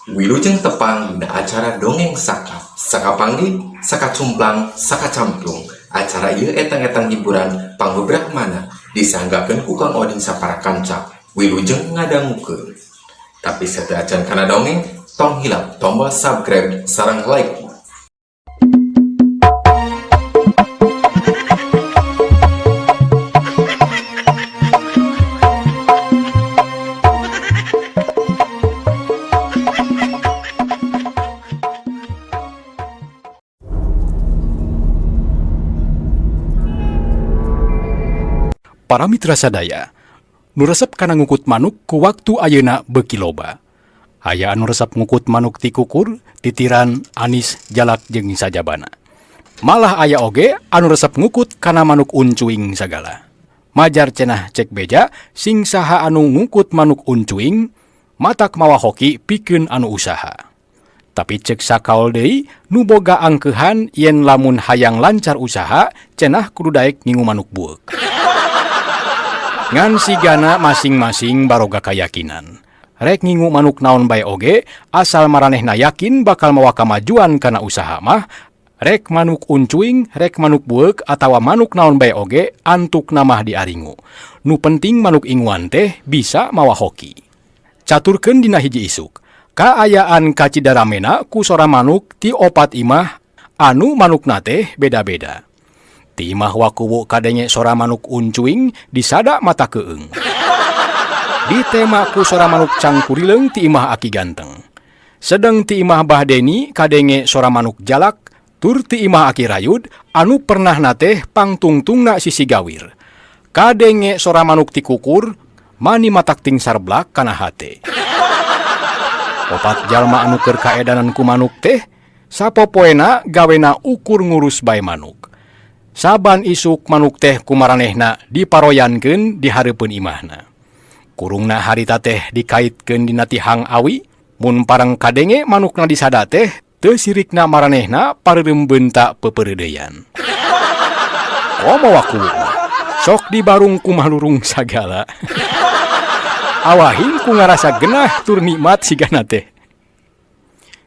Wilujeng tepang dina acara Dongeng Saka. Sakapanggih, sakacumplang, sakacamplung. Acara ieu etang-etang hiburan pangbebrahmana disanggakeun ku Kang Oding sapara kanca. Wilujeng ngadangukeun. Tapi sateuacan kana dongeng, tong hilap tombol subscribe sareng like. Para mitra sadaya, nu resep kana ngukut manuk ku waktu ayeuna beuki loba. Aya anu resep ngukut manuk ti kukur, titiran, anis, jalak jeung sajabana. Malah aya oge anu resep ngukut kana manuk uncuing sagala. Majar cenah cek beja, sing saha anu ngukut manuk uncuing, matak mawa hoki pikeun anu usaha. Tapi cek sakaol deui, nu boga angkeuhan yen lamun hayang lancar usaha, cenah kudu daek ngingu manuk bueuk. Ngan sigana masing-masing baroga kayakinan. Rek ngingu manuk naon bae oge, asal maranehna yakin bakal mawa kamajuan kana usaha mah, rek manuk uncuing, rek manuk bueuk atawa manuk naon bae oge, antukna mah diaringu. Nu penting manuk inguan teh bisa mawa hoki. Caturkeun dina hiji isuk, kaayaan kacidaramena ku sora manuk ti opat imah anu manukna teh beda-beda. Ti imah Wakuwu kadenge sora manuk uncuing disada mata keung. Ditema ku sora manuk cangkurileung ti imah Aki Ganteng. Sedeng ti imah Bah Deni kadenge sora manuk jalak tur ti imah Aki Rayud anu pernahna teh pangtungtungna sisi gawir. Kadenge sora manuk ti kukur mani matak ting sarblak kana hate. Opat jalma anu keur kaedanan ku manuk teh sapopoena gawena ukur ngurus bae manuk. Saban isuk manuk teh kumaranehna diparoyankeun di hareupeun imahna. Kurungna harita teh dikaitkeun dina tihang awi, mun pareng kadenge manukna disada teh teu sirikna maranehna pareureum beunta peupeureudeyan. Komo Wakuwu mah, sok dibarung ku malurung sagala. Awahing ku ngarasa genah tur nikmat sigana teh.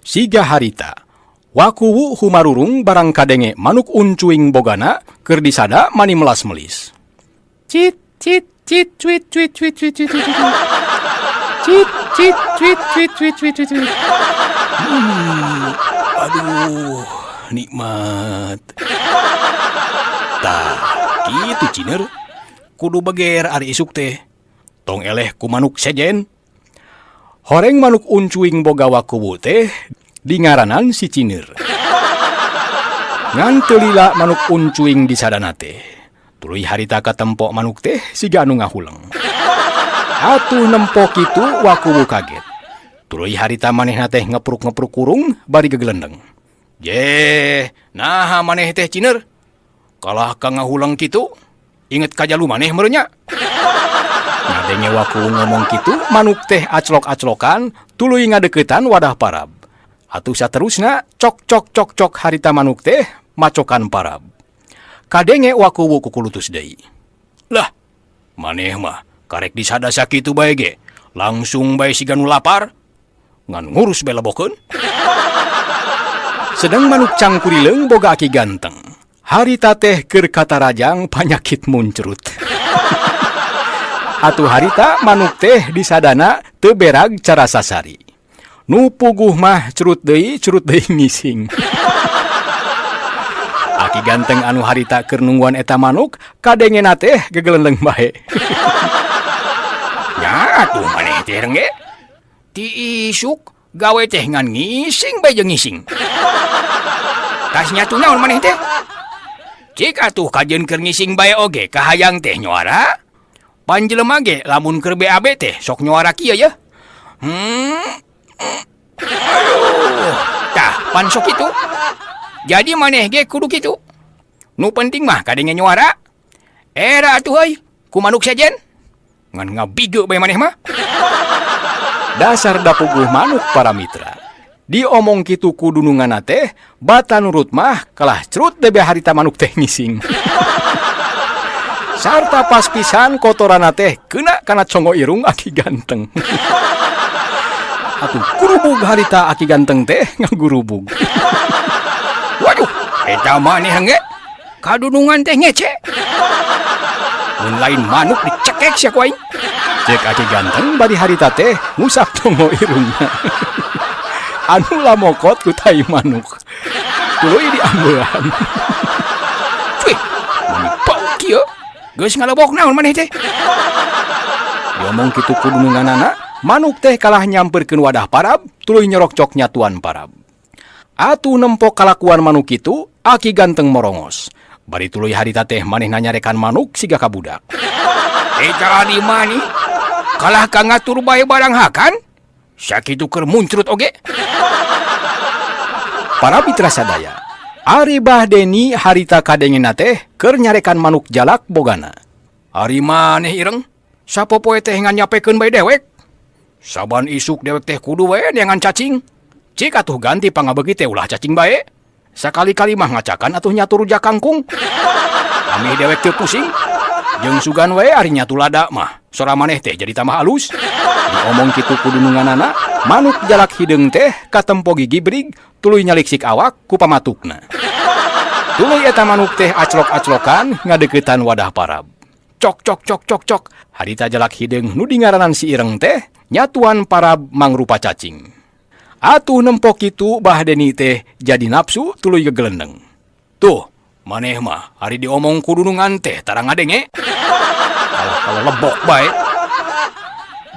Siga harita, Wakuwu humarurung barang kadenge manuk uncuing bogana keur disada mani melas-melis. Cit cit cit cuit cuit cuit cuit cuit cuit cuit. Cit cit cuit cuit cuit cuit cuit cuit. Aduh, nikmat. Tah, kitu ciner. Kudu beger ari isuk teh. Tong eleh ku manuk sejen. Horeng manuk uncuing boga Wakuwu teh dingaranan si Cineur. Ngan teu lila manuk uncuing disadana teh. Tuluy harita katempo manuk teh siga anu ngahuleng. Atuh nempo kitu Wakuwu kaget. Tuluy harita manehna teh ngepruk-ngepruk kurung bari gegelendeng. Jeh, naha maneh teh Cineur? Kalah ka ngahuleng kitu? Inget ka jalu maneh meureun nya? Ngadenge Wakuwu ngomong kitu, manuk teh aclok-aclokan tuluy ngadeuketan wadah parab. Atuh saterusna cok cok cok cok harita manuk teh macokan parab. Kadenge Wakuwu kukulutus deui. Lah, maneh mah karek disada sakitu bae ge, langsung bae siga nu lapar, ngan ngurus bae lebokeun. Sedang manuk cangkurileung boga Aki Ganteng. Harita teh keur katarajang panyakit muncrut. Atuh harita manuk teh disadana teu berag cara sasari. Nu puguh mah curut deui ngising. Aki Ganteng anu harita keur nungguan eta manuk kadengena teh gegelendeng bae. Nya atuh maneh teh rengge. Ti isuk gawe teh ngan ngising bae jeung ngising. Tas nyatu naon maneh teh? Cik atuh kajeun keur ngising bae oge kahayang teh nyuara. Panjelema ge lamun keur BAB teh sok nyuara kieu yeuh. Aduh, tah pan sok kitu. Jadi maneh ge kudu kitu. Nu penting mah kadenge nyuara. Era atuh euy, ku manuk sejen. Ngan ngabige bae maneh mah. Dasar dapuguh manuk para mitra. Diomong kitu ku dununganna teh, bata nurut mah kalah cerut debe harita manuk teh ngising. Sarta pas pisan kotorana teh kena kana congo irung Aki Ganteng. Atuh kurubug harita Aki Ganteng teh ngagurubug. Waduh, eta maneh ge kadunungan teh ngece. Mun lain manuk dicekek sia ku aing. Cek Aki Ganteng bari harita teh ngusap tongo irungna anu lamokot ku tai manuk. Tuluy diambean. Wih, mani bau kieu. Geus ngalebok naon maneh teh? Diomong kitu ku dununganana, manuk teh kalah nyamperkeun wadah parab, tuluy nyorokcok nyatuan parab. Atuh nempo kalakuan manuk kitu, Aki Ganteng morongos. Bari tuluy harita teh manehna nyarekan manuk siga ka budak. Eta adi maneh kalah ka ngatur bae barang hakan? Sakitu keur muncrut oge. Para mitra sadaya, Ari Bah Deni harita kadengena teh keur nyarekan manuk jalak bogana. Ari maneh Ireng, sapopoe teh ngan nyapekeun bae dewek. Saban isuk dewek teh kudu wae neangan cacing. Cik atuh ganti pangabeuki teh ulah cacing bae. Sakali-kali mah ngacakan atuh nyatu rujak kangkung. Ameh dewek teu pusing. Jeung sugan wae ari nyatu lada mah, sora maneh teh jadi tambah alus. Diomong kitu ku dununganana, manuk jalak hideung teh katempo gigibrig tuluy nyaliksik awak ku pamatukna. Tuluy eta manuk teh aclok-aclokan ngadeuketan wadah parab. Cok cok cok cok cok, harita jalak hideung nu dingaranan si Ireng teh nyatuan parab mangrupa cacing. Atuh nempo kitu Bah Deni teh jadi nafsu tuluy gegelendeng. Tuh, maneh mah ari diomong ku dunungan teh tara ngadenge. Kalah kalau lebok bae.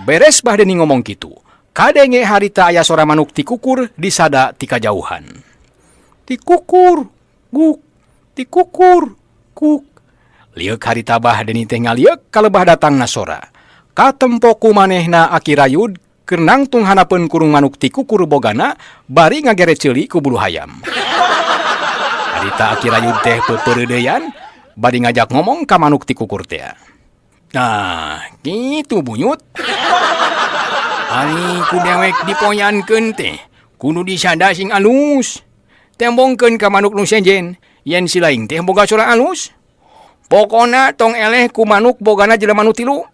Beres Bah Deni ngomong kitu, kadenge harita aya sora manuk tikukur disada ti kajauhan. Tikukur, guk, tikukur, kuk. Lieuk harita Bah Deni teh ngalieuk kalebah datangna sora. Katempo ku manehna Aki Rayud keur nangtung hanapeun kurung manuk tikukur bogana bari ngagere ceuli ku bulu hayam. Harita Aki Rayud teh peupeureudeyan bari ngajak ngomong ka manuk tikukur teh. Nah, kitu bunyut. Ari ku dewek dipoyankeun teh kudu disada sing alus. Tembongkeun ka manuk nu sejen yen si laing teh boga sora alus. Pokona tong eleh ku manuk bogana jelema nu tilu.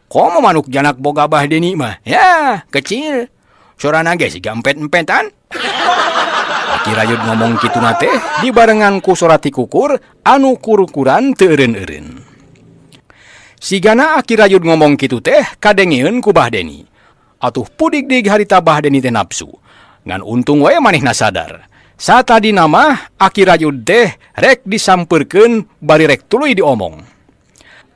Komo manuk janak boga Bah Deni mah, ya kecil. Sorana ge siga empet-empetan. Aki Rayud ngomong kituna teh dibarengan ku sora tikukur anu kur-kuran teu eureun-eureun. Sigana Aki Rayud ngomong kitu teh kadengeun ku Bah Deni. Atuh pudig-dig harita Bah Deni teh nafsu. Ngan untung we manehna sadar. Satadina mah Aki Rayud teh rek disampeurkeun bari rek tuluy diomong.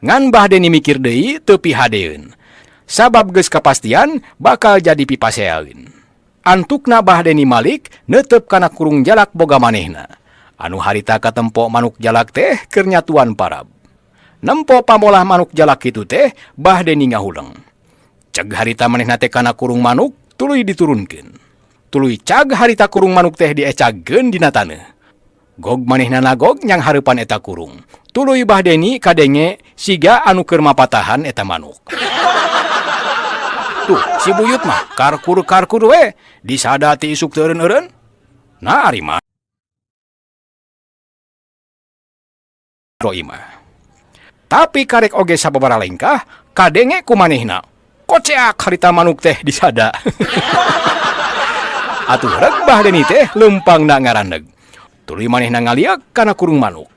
Ngan Bah Deni mikir deui teu pihadeun. Sabab geus kapastian bakal jadi pipaseaeun. Antukna Bah Deni malik neuteup kana kurung jalak boga manehna. Anu harita katempo manuk jalak teh keur nyatuan parab. Nempo pamolah manuk jalak kitu teh Bah Deni ngahuleng. Ceg harita manehna teh kana kurung manuk tuluy diturunkeun. Tuluy cag harita kurung manuk teh diecagkeun dina taneuh. Gog manehna nagog nyang hareupan eta kurung. Tuluy Bah Deni kadenge siga anu keur mapatahan eta manuk. Tuh, si buyut mah karkur-karkur we disada ti isuk teu eureun-eureun. Nah, ari mah imah. Tapi karek oge sababaraha lengkah kadenge ku manehna. Koceak harita manuk teh disada. Atuh reg Bah Deni teh leumpangna ngarandeg. Tuluy manehna ngaliak kana kurung manuk.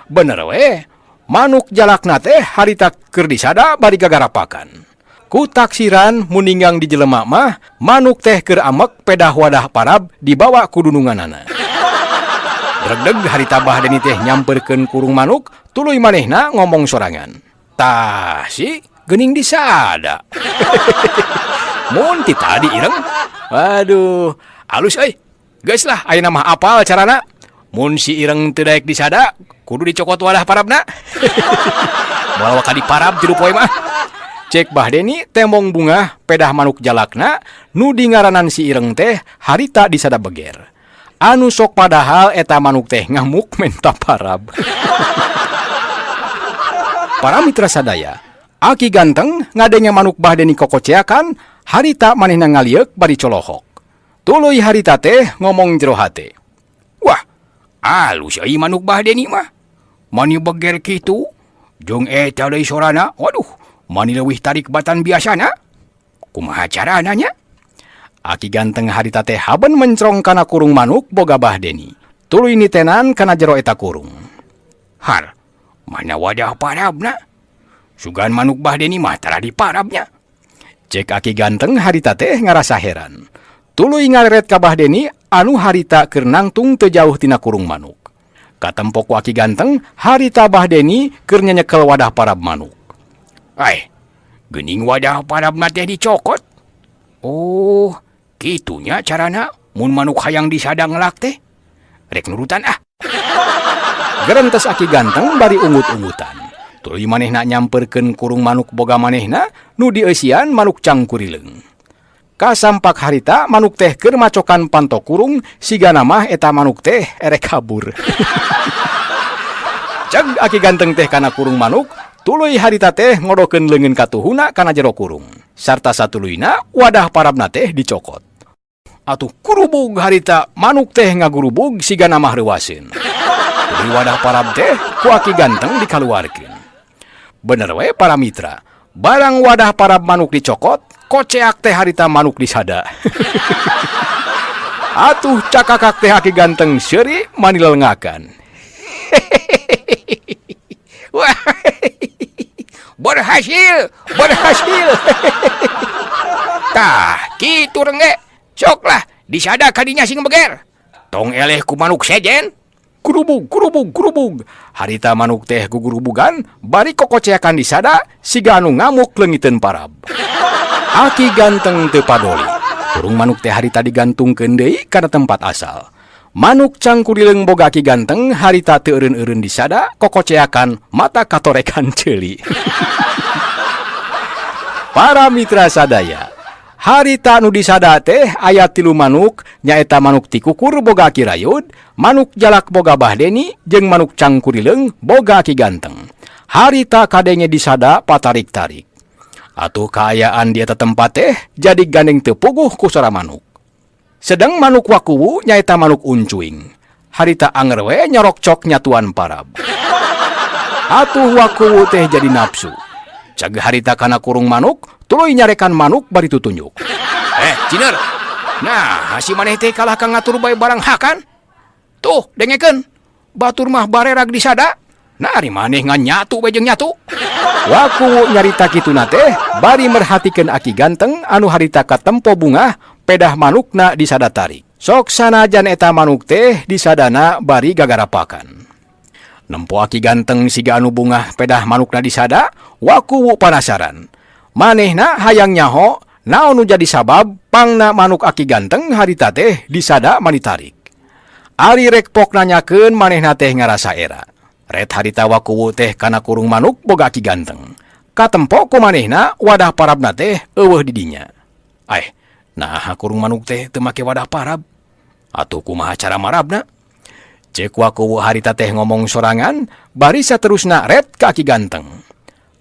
Bener we, manuk jalakna teh harita keur disada bari gagarapakan. Ku taksiran muninggang di jelema mah, manuk teh keur amek pedah wadah parab dibawa ku dununganana. Dregdeg harita Bah Deni teh nyamperkeun kurung manuk, tuluy manehna ngomong sorangan. Tah si geuning disada. Mun ti tadi Ireng. Aduh, alus euy. Geus lah ayeuna mah apal carana. Mun si Ireng teu daek disada, kudu dicokot wadah parabna. Moal waka diparab tilu poe mah. Cek Bah Deni tembong bungah pedah manuk jalakna nu dingaranan si Ireng teh harita disada beger. Anu sok padahal eta manuk teh ngamuk menta parab. Para mitra sadaya, Aki Ganteng ngadenge manuk Bah Deni kokoceakan harita manehna ngalieuk bari colohok. Tuluy harita teh ngomong jero hate. Wah, alus euy manuk Bah Deni mah. Mani beger kitu, jeung eta deui sorana, waduh, mani leuwih tarik batan biasana. Kumaha carana nya? Aki ganteng harita teh haben mencrong kana kurung manuk boga Bah Deni. Tuluy nitenan kana jero eta kurung. Har, mana wadah parabna? Sugan manuk Bah Deni mah tara diparabnya. Cek aki ganteng harita teh ngarasa heran. Tuluy ngareret ka Bah Deni anu harita keur nangtung teu jauh tina kurung manuk. Katempo ku aki ganteng harita Bah Deni keur nyenyekel wadah parab manuk. Ai, geuning wadah parabna teh dicokot. Oh, kitunya carana mun manuk hayang disada ngelak teh. Rek nurutan ah. Gerentes aki ganteng bari ungut-ungutan. Tuluy manehna nyamperkeun kurung manuk boga manehna nu dieusian manuk cangkurileung. Kasampak harita manuk teh keur macokan panto kurung sigana mah eta manuk teh erek kabur. Ceg aki ganteng teh kana kurung manuk, tuluy harita teh ngodokeun leungeun katuhuna kana jero kurung. Sarta satuluyna wadah parabna teh dicokot. Atuh kurubug harita manuk teh ngagurubug sigana mah reuwaseun. Tuluy wadah parab teh ku aki ganteng dikaluarkeun. Bener we para mitra, barang wadah parab manuk dicokot, koceak teh harita manuk disada. Atuh cakakak teh aki ganteng seuri mani lelengakan. Wah, berhasil, berhasil. Tah, kitu rengge. Sok lah, disada kadinya sing beger. Tong eleh ku manuk sejen. Kurubug, kurubug, kurubug. Harita manuk teh gugurubugan, bari kokoceakan disada, siga anu ngamuk leungiteun parab. Aki ganteng teu padoli. Kurung manuk teh harita digantungkeun deui kana tempat asal. Manuk cangkurileung boga aki ganteng harita teu eureun-eureun disada, kokoceakan mata katorekan ceuli. Para mitra sadaya, harita nu disada teh aya tilu manuk, nyaeta manuk tikukur boga Aki Rayud, manuk jalak boga Bah Deni, jeung manuk cangkurileung boga Aki Ganteng. Harita kadenge disada patarik-tarik. Atuh kaayaan di eta tempat teh jadi gandeng teu puguh ku sora manuk. Sedang manuk wakuwu nyaeta manuk uncuing. Harita anger we nyorokcok nyatuan parab. Atuh wakuwu teh jadi nafsu. Cag harita kana kurung manuk, tuluy nyarekan manuk bari tutunjuk. Eh, Ciner. Nah, si maneh teh kalah ka ngatur bae barang hakan. Tuh, dengekeun. Batur mah barerag disada. Nah, ari maneh ngan nyatu bae jeung nyatu. Wakuwu nyarita kituna teh bari merhatikeun aki ganteng anu harita katempo bungah pedah manukna disada tarik. Sok sanajan eta manuk teh disadana bari gagarapakan. Nempo aki ganteng siga anu bungah pedah manukna disada, wakuwu panasaran. Manehna hayang nyaho naon nu jadi sabab pangna manuk aki ganteng harita teh disada mani tarik. Ari rek pok nanyakeun manehna teh ngarasa era. Ret harita wakuwu teh kana kurung manuk boga aki ganteng. Katempo ku manehna wadah parabna teh eueuh di dinya. Aeh, nah kurung manuk teh teu make wadah parab. Atuh kumaha cara marabna? Cek wakuwu harita teh ngomong sorangan, bari saterusna ret ka aki ganteng.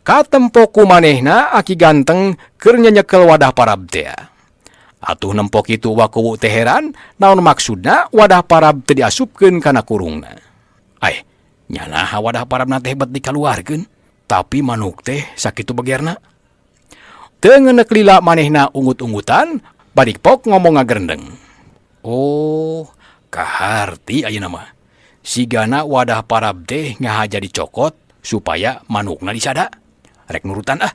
Katempo ku manehna aki ganteng keur nyenyekel wadah parab teh. Atuh nempo kitu wakuwu teh heran, naon maksudna wadah parab teu diasupkeun kana kurungna. Aeh, nyanaha wadah parabna teh bet dikaluarkeun, tapi manuk teh sakitu begerna. Teu ngeuneuk lila manehna ungut-ungutan, bari pok ngomong ngagerendeng. Oh, kaharti ayeuna mah. Sigana wadah parab teh ngahaja dicokot supaya manukna disada. Rek nurutan ah.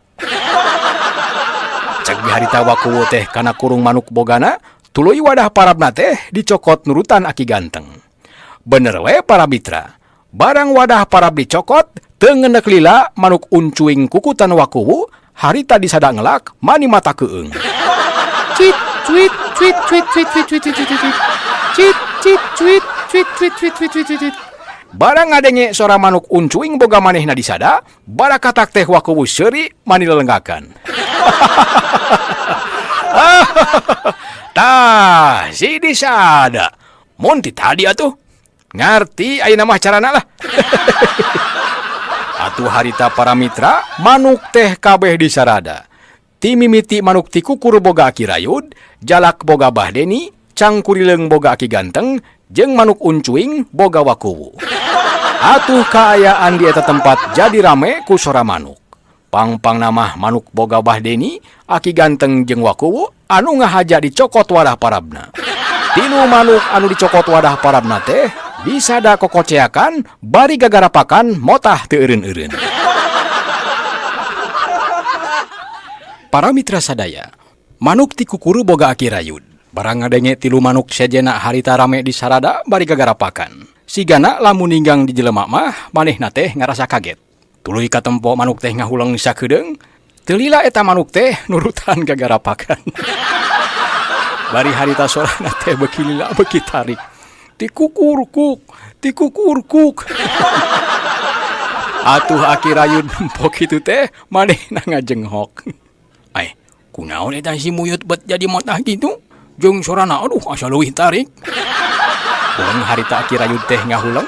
Cek harita wakuwu teh kana kurung manuk bogana, tuluy wadah parabna teh dicokot nurutan aki ganteng. Bener we para mitra. Barang wadah parab dicokot, teu ngeuneuk lila manuk uncuing kukutan wakuwu, harita disada ngelak mani mata keung. Cuit, cuit, cuit, cuit, cuit, cuit, cuit, cuit, cuit, cuit. Cuit, cuit, cuit, cuit, cuit, cuit, cuit, cuit, cuit, cuit. Barang ngadenge sora manuk uncuing boga manehna disada, barakatak teh wakuwu seuri mani lelenggakan. Tah, si disada. Mun ti tadi atuh. Ngarti ayeuna mah carana lah. Atuh harita para mitra, manuk teh kabeh disarada. Ti mimiti manuk ti kukur boga Aki Rayud, jalak boga Bah Deni, cangkurileung boga Aki Ganteng, jeung manuk uncuing boga wakuwu. Atuh kaayaan di eta tempat jadi rame ku sora manuk. Pang-pangna mah manuk boga Bah Deni, Aki Ganteng jeung Wakuwu anu ngahaja dicokot wadah parabna. Tilu manuk anu dicokot wadah parabna teh disada kokoceakan bari gagarapakan motah teu eureun-eureun. Para mitra sadaya, manuk ti kukuru boga Aki Rayud. Barang ngadenge tilu manuk sejena harita rame di sarada bari gagarapakan. Sigana lamun ninggang di jelema mah manehna teh ngarasa kaget. Tuluy katempo manuk teh ngahuleng sakedeung, teu lila eta manuk teh nurutan gagarapakan. Bari harita sorana teh beuki lila beuki tarik. Tikukurkuk, tikukurkuk. Atuh Aki Rayud nempo kitu teh manehna ngajenghok. Ai, kunaon eta si muyut bet jadi motah kitu? Jeung sorana aduh asa leuwih tarik. Huleng harita Aki Rayud teh ngahuleng,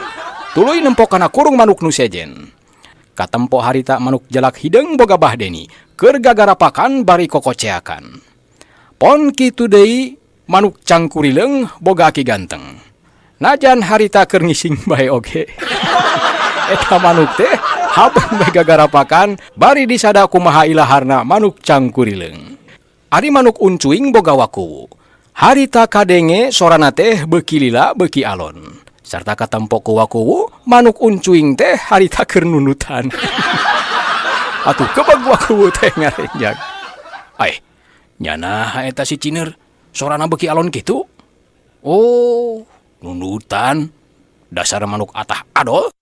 tuluy nempo kana kurung manuk nu sejen. Katempo harita manuk jalak hideung boga Bah Deni, keur gagarapakan bari kokoceakan. Pon kitu deui manuk cangkurileung boga Aki Ganteng. Najan harita keur ngising bae oge. Eta manuk teh haben bae gagarapakan bari disada kumaha ilaharna manuk cangkurileung. Ari manuk uncuing boga Wakuwu. Harita kadenge sorana teh beuki lila beuki alon. Sarta katempo ku Wakuwu, manuk uncuing teh harita keur nundutan. Atuh kebeg Wakuwu teh ngarenjag. Ai, nyanaha eta si Cineur sorana beuki alon kitu? Oh, nundutan. Dasar manuk atah adol.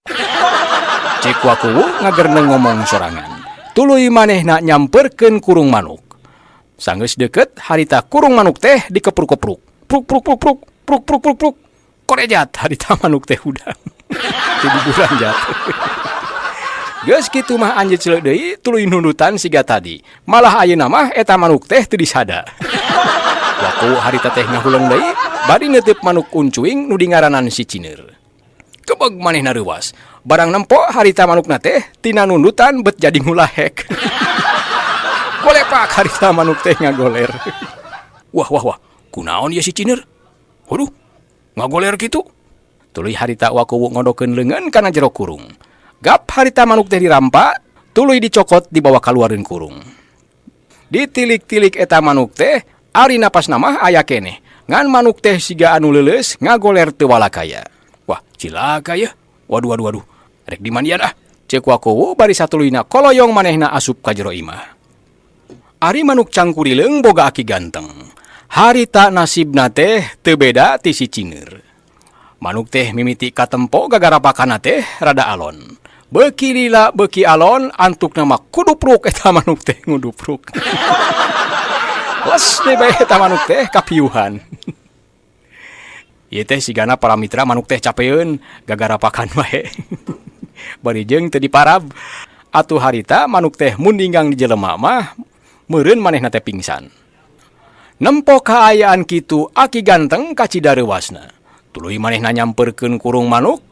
Cek Wakuwu ngagerneng ngomong sorangan. Tuluy manehna nyamperkeun kurung manuk. Sanggeus deukeut harita kurung manuk teh dikepruk-kepruk. Pruk pruk pruk pruk pruk pruk pruk pruk. Korejat harita manuk teh hudang. Tibuburan jat. Geus kitu mah anjeut celeuk deui tuluy nundutan siga tadi. Malah ayeuna mah eta manuk teh teu disada. Waku harita teh ngahuleng deui bari neuteup manuk uncuing nu dingaranan si Cineur. Kebeg manehna reuwas. Barang nempo harita manukna teh tina nundutan bet jadi ngulahek. Golepak harita manuk teh ngagoler. Wah wah wah, kunaon ieu si Cineur? Waduh, ngagoler kitu. Tuluy harita Wakuwu ngodokeun leungeun kana jero kurung. Gap harita manuk teh dirampa, tuluy dicokot dibawa kaluareun kurung. Ditilik-tilik eta manuk teh, ari napasna mah aya keneh. Ngan manuk teh siga anu leuleus ngagoler teu walakaya. Wah, cilaka yeuh. Waduh waduh waduh, rek dimandian ah. Ceuk Wakuwu bari satuluyna koloyong manehna asup ka jero imah. Ari manuk cangkurileung boga Aki Ganteng. Harita nasibna teh teu beda ti si Cineur. Manuk teh mimiti katempo gagarapakanna teh rada alon. Beuki lila beuki alon antukna mah kudupruk eta manuk teh ngudupruk. Les deui bae eta manuk teh kapiuhan. Ieu teh sigana para mitra manuk teh capeun gagarapakan bae. Bari jeung teu diparab. Atuh harita manuk teh mun ninggang di jelema mah meureun manehna teh pingsan. Nempo kaayaan kitu Aki Ganteng kacida reuwasna. Tuluy manehna nyamperkeun kurung manuk.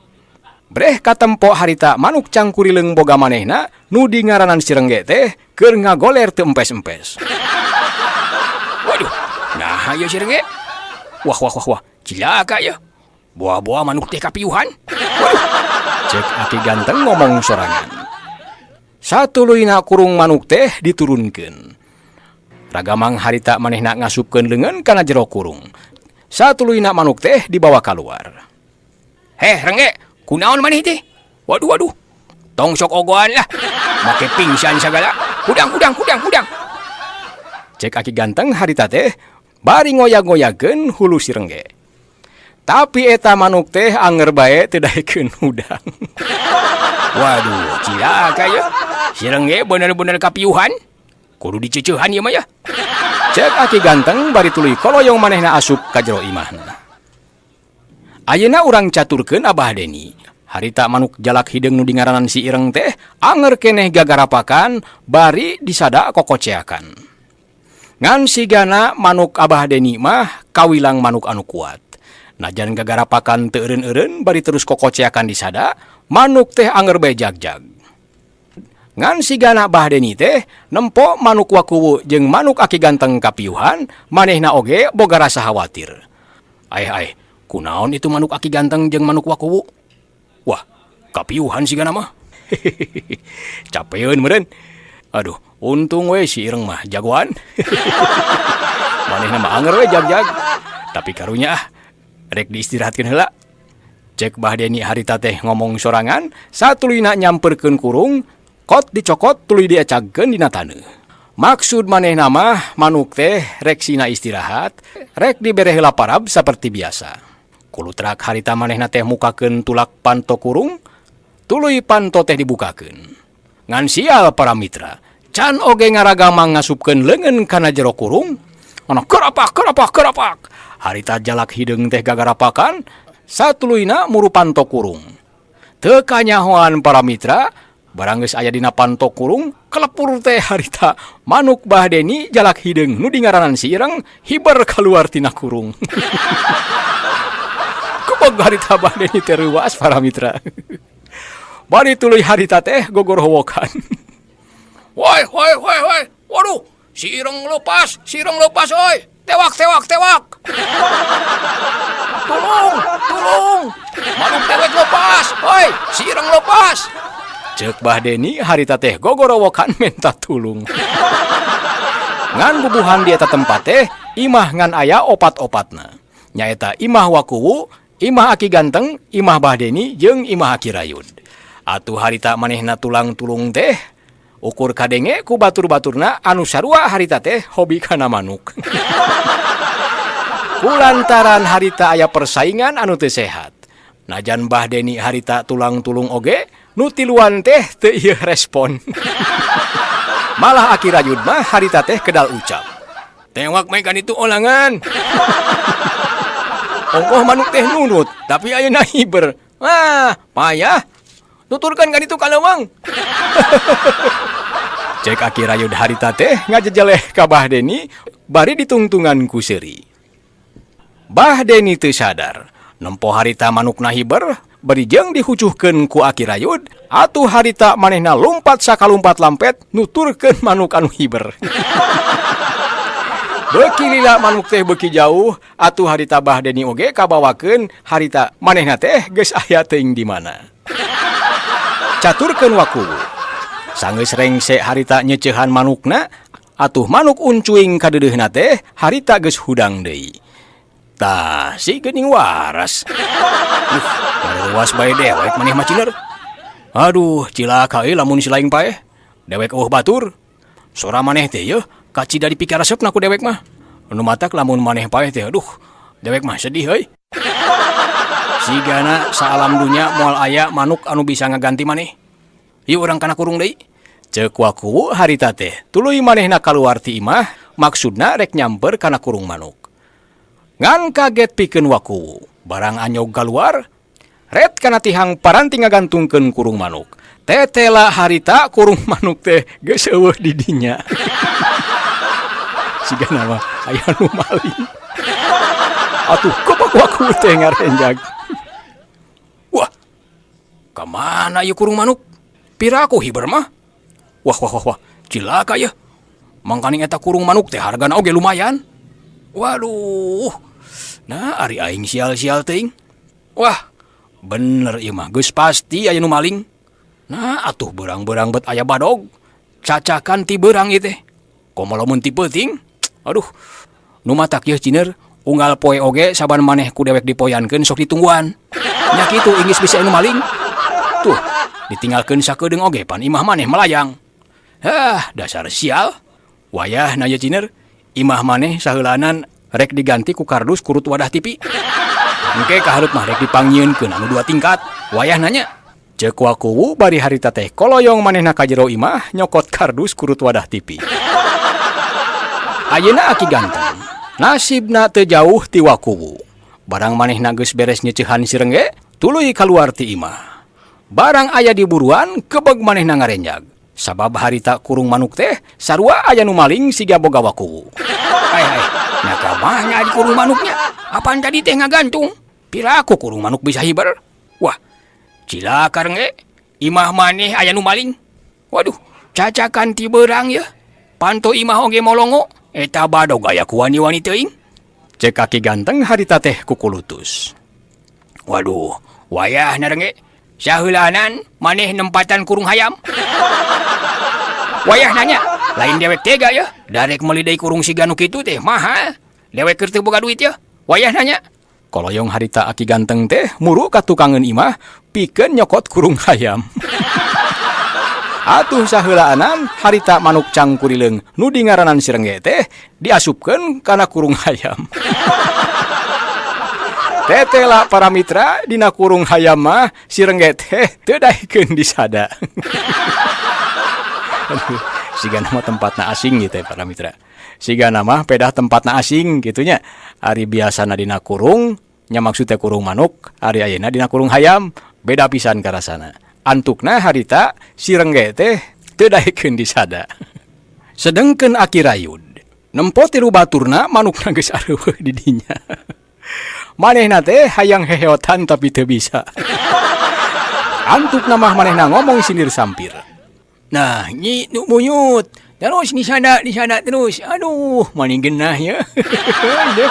Breh katempo harita manuk cangkurileung boga manehna nu dingaranan si Rengge teh keur ngagoler teu empes-empes. Waduh, naha ieu si Rengge? Wah wah wah wah, cilaka yeuh. Boa-boa manuk teh kapiuhan. Waduh, cek Aki Ganteng ngomong sorangan. Satuluyna kurung manuk teh diturunkeun. Ragamang harita manehna ngasupkeun leungeun kana jero kurung. Satuluyna manuk teh dibawa kaluar. Heh, Rengge, kunaon maneh teh? Waduh waduh, tong sok ogoan lah. Make pingsan sagala. Hudang hudang hudang hudang. Cek Aki Ganteng harita teh bari ngoyag-ngoyagkeun hulu si Rengge. Tapi eta manuk teh anger bae teu daekeun hudang. Waduh, cilaka yeuh. Si Rengge bener-bener kapiuhan. Kudu diceceuhan ieu mah yah. Cek Aki Ganteng bari tuluy koloyong manehna asup ka jero imahna. Ayeuna urang caturkeun Abah Deni. Harita manuk jalak hideung nu dingaranan si Ireng teh anger keneh gagarapakan bari disada kokoceakan. Ngan sigana manuk Abah Deni mah kawilang manuk anu kuat. Najan gagarapakan teu eureun-eureun bari terus kokoceakan disada, manuk teh anger bae jagjag. Ngan sigana Bah Deni teh nempo manuk Wakuwu jeung manuk Aki Ganteng kapiuhan, manehna oge boga rasa khawatir. Aeh aeh, kunaon itu manuk Aki Ganteng jeung manuk Wakuwu? Wah, kapiuhan sigana mah. Capeun meureun. Aduh, untung we si Ireng mah jagoan. Manehna mah anger we jag-jag. Tapi karunya ah, rek diistirahatkeun heula. Cek Bah Deni harita teh ngomong sorangan, satuluyna nyamperkeun kurung, kot dicokot tuluy diacagkeun dina taneuh. Maksud manehna mah manuk teh rek sina istirahat, rek dibere heula parab saperti biasa. Kulutrak harita manehna teh mukakeun tulak panto kurung, tuluy panto teh dibukakeun. Ngan sial para mitra, can oge ngaragamang ngasupkeun leungeun kana jero kurung, ana kerapak kerapak kerapak. Harita jalak hideung teh gagarapakan, satuluyna muru panto kurung. Teu kanyahoan para mitra, barang geus aya dina panto kurung, kelepur teh harita manuk Bah Deni jalak hideung nu dingaranan si Ireng hiber kaluar tina kurung. Kubog harita Bah Deni teh reuwas para mitra. Bari tuluy harita teh gogorowokan. Woi woi woi woi, waduh, si Ireng lepas, si Ireng lepas oi. Tewak tewak tewak. Tulung, tulung. Manuk dewek lepas, oi, si Ireng lepas. Cek Bah Deni harita teh gogorowokan menta tulung. Ngan bubuhan di eta tempat teh imah ngan aya opat-opatna. Nyaeta imah Wakuwu, imah Aki Ganteng, imah Bah Deni jeung imah Aki Rayud. Atuh harita manehna tulang tulung teh ukur kadenge ku batur-baturna anu sarua harita teh hobi kana manuk. Kulantaran harita aya persaingan anu teu sehat. Najan Bah Deni harita tulang tulung oge, nu tiluan teh teu ieu respon. Malah Aki Rayud mah harita teh kedal ucap. Tewak megan itu olangan. Ongkoh manuk teh nurut, tapi ayeuna hiber. Wah, payah. Tuturkan kan itu kalewang. Cek Aki Rayud harita teh ngajejeleh ka Bah Deni bari ditungtungan ku seuri. Bah Deni teu sadar, nempo harita manukna hiber, bari jeung dihucuhkeun ku Aki Rayud, atuh harita manehna lumpat sakalumpat lampet nuturkeun manuk anu hiber. Beuki lila manuk teh beuki jauh, atuh harita Bah Deni oge kabawakeun harita manehna teh geus aya teuing di mana. Caturkeun Wakuwu. Sanggeus rengse harita nyeceuhan manukna, atuh manuk uncuing kadeudeuna teh harita geus hudang deui. Tah, si geuning waras. Duh, ngaruas bae dewek maneh mah ciner. Aduh, cilaka euy lamun si laing paeh. Dewek eueuh batur. Sora maneh teh yeuh kacida dipikaresepna ku dewek mah. Nu matak lamun maneh paeh teh aduh, dewek mah sedih euy. Sigana saalam dunya moal aya manuk anu bisa ngaganti maneh. Yuk urang kana kurung deui. Ceuk Wakuwu harita teh tuluy manehna kaluar ti imah, maksudna rek nyamper kana kurung manuk. Ngan kaget pikeun Wakuwu, barang anyog kaluar, ret kana tihang paranti ngagantungkeun kurung manuk. Tetela harita kurung manuk teh geus eueuh di dinya. Sigana mah aya nu maling. Atuh kobak Wakuwu teh ngarenjag. Wah, kamana ieu kurung manuk? Piraku hiber mah? Wah wah wah wah, cilaka ya. Mangkaning eta kurung manuk teh hargana oge lumayan. Waduh. Nah, ari aing sial-sial teuing. Wah, bener ieu mah geus pasti aya nu maling. Nah, atuh beurang-beurang bet aya badog. Cacakan ti beurang ieu teh. Komo lamun ti peuting. Aduh. Nu matak yeuh ciner, unggal poe oge saban maneh ku dewek dipoyankeun sok ditungguan. Nya kitu inggis bisa anu maling. Tuh, ditinggalkeun sakedeung oge pan imah maneh melayang. Hah, dasar sial. Wayahna ye ciner, imah maneh saheulanan rek diganti ku kardus kurut wadah TV. Engke kahareup mah rek dipangnyieunkeun anu dua tingkat. Wayahna nya. Ceuk Wakuwu bari harita teh koloyong manehna ka jero imah nyokot kardus kurut wadah TV. Ayeuna Aki Ganteng, nasibna teu jauh ti Wakuwu. Barang manehna geus beres nyeceuhan si Rengge, tuluy kaluar ti imah. Barang aya di buruan, kebeg manehna ngarenjag. Sabab harita kurung manuk teh sarua aya nu maling siga boga Wakuwu. Ai ai, nya kamana di kurung manuknya? Apaan tadi teh ngagantung? Piraku kurung manuk bisa hiber? Wah, cilaka Rengge, imah maneh aya nu maling. Waduh, cacakan ti beurang yeuh. Panto imah oge molongo, eta badog aya ku wani-wani teuing. Cek Aki Ganteng harita teh kukulutus. Waduh, wayahna Rengge, saheulanan maneh nempatan kurung hayam. Wayahna nya, lain dewek tega ya. Da rek meuli deui kurung siga nu kitu teh mahal. Dewek keur teu boga duit ya. Wayahna nya. Koloyong harita Aki Ganteng teh muru ka tukangeun imah pikeun nyokot kurung hayam. Atuh saheulaanan harita manuk cangkurileung nu dingaranan si Rengge teh diasupkeun kana kurung hayam. Tetela para mitra, dina kurung hayam mah si Rengge teh teu daekeun disada. Aduh, sigana mah tempatna asing gitu ya, para mitra. Sigana mah pedah tempatna asing gitu nya. Ari biasana dina kurung nya, maksudnya kurung manuk, ari ayeuna dina kurung hayam, beda pisan karasana. Antukna harita si Rengge teh teu daekeun disada. Sedengkeun Aki Rayud nempo tilu baturna manukna geus areuweuh di dinya. Manehna teh hayang heheotan tapi teu bisa. Antukna mah manehna ngomong sindir sampir. "Nah, nyi nu muyut. Terus di sana, di sana terus. Aduh, mani genah ya. Deh,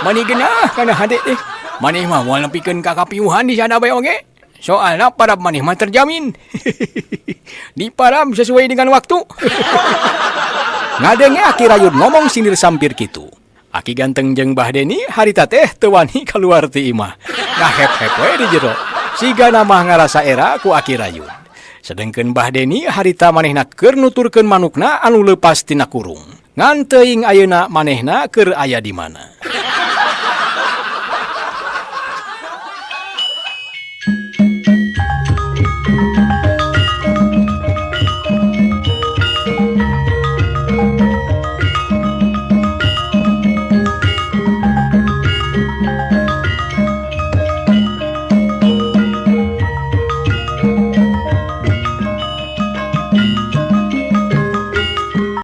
mani genah kana hade teh. Maneh mah moal nepikeun ka kapiuhan di sana bae oge. Soalna parab maneh mah terjamin. Diparab sesuai dengan waktu." Ngadenge Aki Rayud ngomong sindir sampir kitu, Aki Ganteng jeung Bah Deni harita teh teu wani keluar ti imah. Ngahep-hep we di jero. Sigana mah ngarasa era ku Aki Rayud. Sedengkeun Bah Deni harita manehna keur nuturkeun manukna anu leupas tina kurung. Ngan teuing ayeuna manehna keur aya di mana.